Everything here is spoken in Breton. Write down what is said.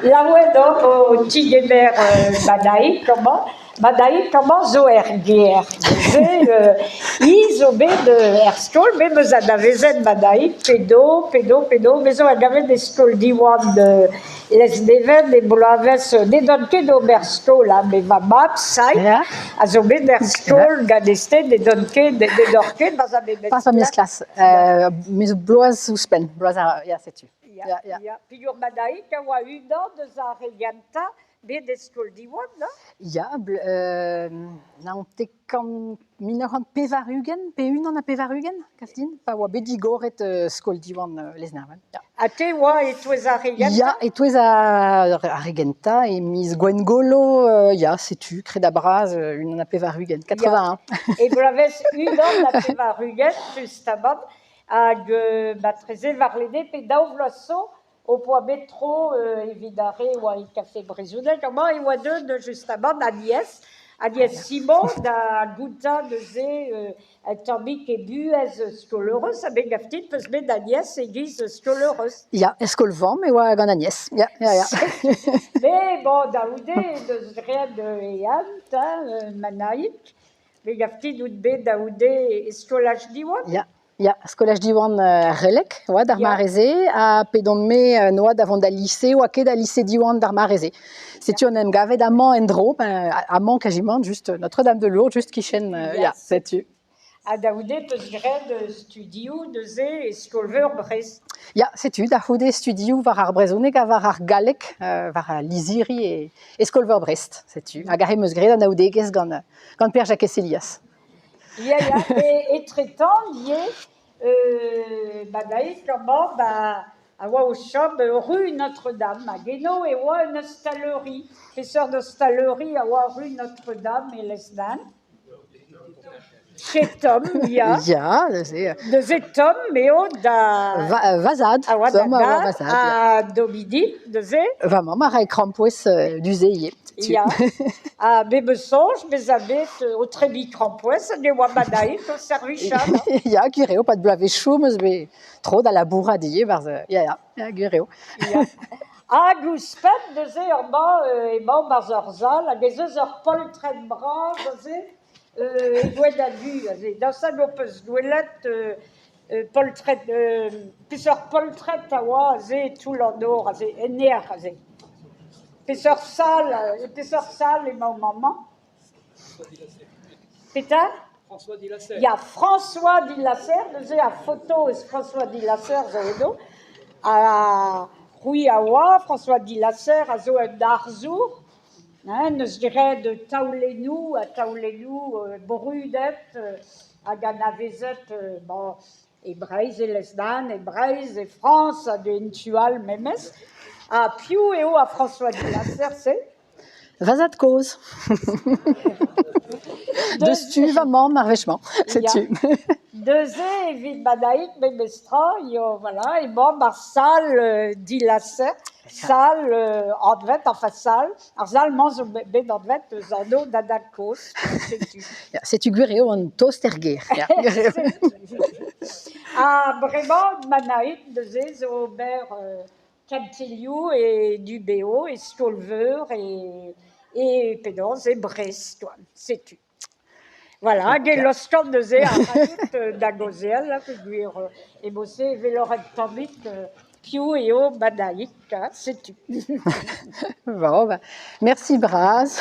Laouen oc'h o tigemer Manaig amañ. Manaig amañ zo er gêr. Neuze hi zo bet er skol, me 'meus anavezet Manaig p'edo, p'edo, p'edo, me zo anavet e skol Diwan Lesneven e bloavezh n'edon ket ober skol ha me va mab Saig a zo bet er skol gant e sten n'edon ket n'edoc'h ket pas ar memes Pas ar memes klas. Me zo bloaz ouzhpenn, bloaz ar ya setu. Ya, ya. ya. Peogwir Manaig a oa unan eus ar re gentañ bet e skol Diwan, non? Ya, naontek 1980 pe 81, kav din, pa oa bet digoret skol Diwan Lesneven. Ya. Ha te oa e-touez ar re gentañ? Ya, e-touez ar re gentañ, e miz Gwengolo, ya, setu, kredabras, 81, 81. E bloavezh 81, justamant, hag matreze warlene pe daou vloaz zo, ho poa bet tro evit ar re oa e kafe brezhoneg amañ e oa deuet justamant Agnès, Agnès Simon da gontañ neuze un tammig e buhez skolheureus ha me gav din 'peus bet Agnès e-giz skolheureus. Ya, er skol-vamm e oa gant Agnès, ya, ya, ya. Mais bon, da c'houde deus graet e hent, hein, Manaig. Me gav din out bet da c'houde e skolaj Diwan? Ya. Ya, skolaj Diwan Releg oa d'ar mare-se ha p'edon-me noa da vont d'al lise oa ket al lise Diwan d'ar mare-se. Setu en em gavet amañ en-dro, ben amañ quasiment just Notre-Dame de Lourdes, just kichen, ya, setu. Ha da c'houde 'peus graet studioù neuze e skol-veur Brest? Ya, setu, da c'houde studioù war ar brezhoneg ha war ar galleg, war al lizhiri e, e skol-veur Brest, setu. Hag aze 'm eus graet anaoudegezh gant, gant Pêr-Jakez Elias. Ya, ya, etretant ivez, ba daet amañ ba a oa o chom rue Notre-Dame hag eno e oa un ostaleri. Peseurt ostaleri a oa rue Notre-Dame e Lesneven? Chez Tom, ya. Ya, neuze. Neuze Tom eo da... Va, va zad. A oa da Tom a oa va zad, ya. Ha Dominique, neuze? Va mamm a rae krampouezh du-se ivez. Ya, ha me 'meus soñj bezañ bet o trebiñ krampouezh hag e oa Manaig o servijañ. Ya, gwir eo, 'pad bloavezhioù 'm eus bet tro da labourat ivez 'barzh ya, ya, ya, gwir eo. Ya. Hag ouzhpenn neuze amañ emañ 'barzh ur sal hag ez eus ur poltred bras aze e gwenn ha du aze. Daoust hag ho peus gwelet poltred peseurt poltred a oa aze e toull an nor aze, en aer aze? Peseurt sal e peseurt sal emaomp amañ? Petra? François Dilasser. Ya, François Dilasser, neuze ar foto eus François Dilasser zo eno. Ha c'hwi a oa, François Dilasser a zo un arzour, hein, neus graet taolennoù ha taolennoù brudet hag anavezet bon, e Breizh, e Lesneven, e Breizh, e Frañs hag en tu all memes. Ha piv eo ar François Dilasser-se? Va zad-kozh. Deus tu va mamm ar wech-mañ, setu. Neuze evit Manaig memestra, eo voilà, emañ ar sal Dilasser, sal anvet, enfin sal, ar sal-mañ zo bet anvet eus anv Dada-kozh, setu. Ya, setu gwir eo an tost er gêr. Ya, Ha bremañ Manaig neuze zo ober kentelioù e Dubeo, e Skol-Veur, e, e penaos, e Brest, setu. Voilà, hag e laoskan neuze ar radout da gaozeal, hein, peogwir e mod-se e weloc'h un tammig piv eo Manaig, hein, setu. Bon, bah, merci bras.